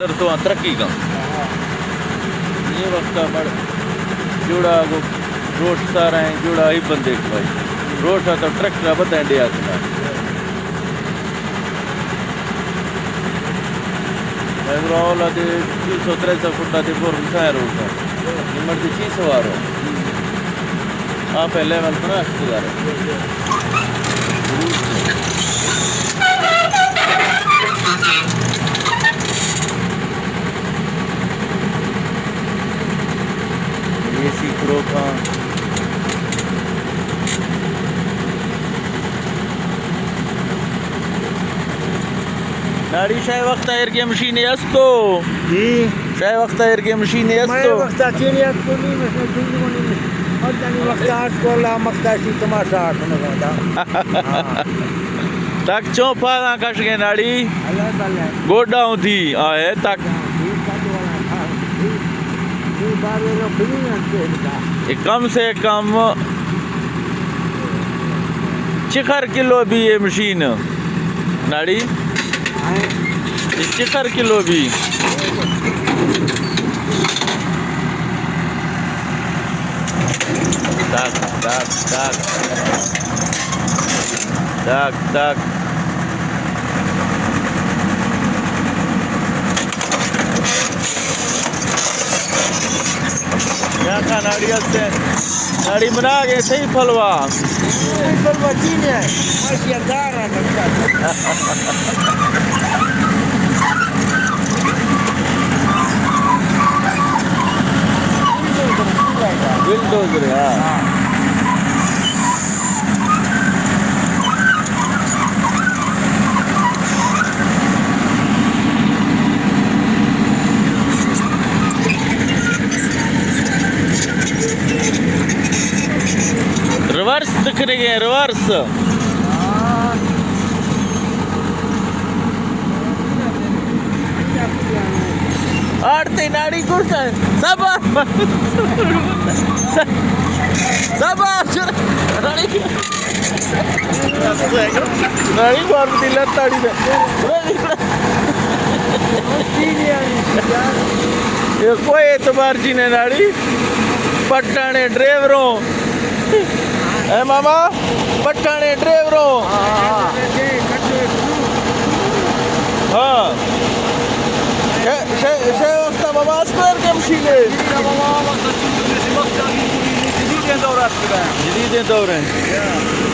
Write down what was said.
ٹریکٹر تو ترقی کا۔ یہ وقت مڑ جوڑا گو روش سارا ہیں، جوڑا ہی بندے کو بھائی۔ روش آتا ٹریکٹر بتا انڈیا کنا۔ اوورال آتے دو سو ترے سو فٹ آتے بور مسائے روش ہے۔ یہ مڑ کے چیز سوارو۔ آپ ہے لیول پر اچھی جا رہے۔ اے سی کروکاں۔ ناڑی شے وقت ایرگے مشینے استو؟ جی۔ شے وقت ایرگے مشینے استو؟ مئے وقت چینے ات کو نہیں، مثلاً جلد کو نہیں۔ اور جانی وقت آرت کو اللہ مقتا سی تماشا آرت نہ ہوتا۔ ہاں۔ تک چون پالاں کش گئے ناڑی؟ اللہ تعالیٰ۔ گوڈا ہوں تھی، آئے تک۔ یہ کم سے کم چخر کلو بھی یہ مشین ناڑی۔ یہ چخر کلو بھی۔ تک، تک، تک۔ تک، تک۔ یا کا ناڑی ہستے۔ ناڑی بنا گئے صحیح پھلوا۔ صحیح پھلوا چین ہے۔ ماشی اندار ہے بچہ۔ بلڈوزر، ہاں۔ ریورس دکھنے گئے، ریورس۔ آڑتے ناڑی گوشت۔ سبا۔ سبا۔ ناڑی۔ ناڑی بار دی لتاڑی دے۔ یہ کوئی اعتبار جی نے ناڑی۔ پٹانے ڈرائیوروں۔ اے ماما، پٹھانے ڈرائیوروں۔ ہاں۔ شے، شے، شے واسطہ ماما اسپیئر کے مشین ہے۔ جدید دور ہے۔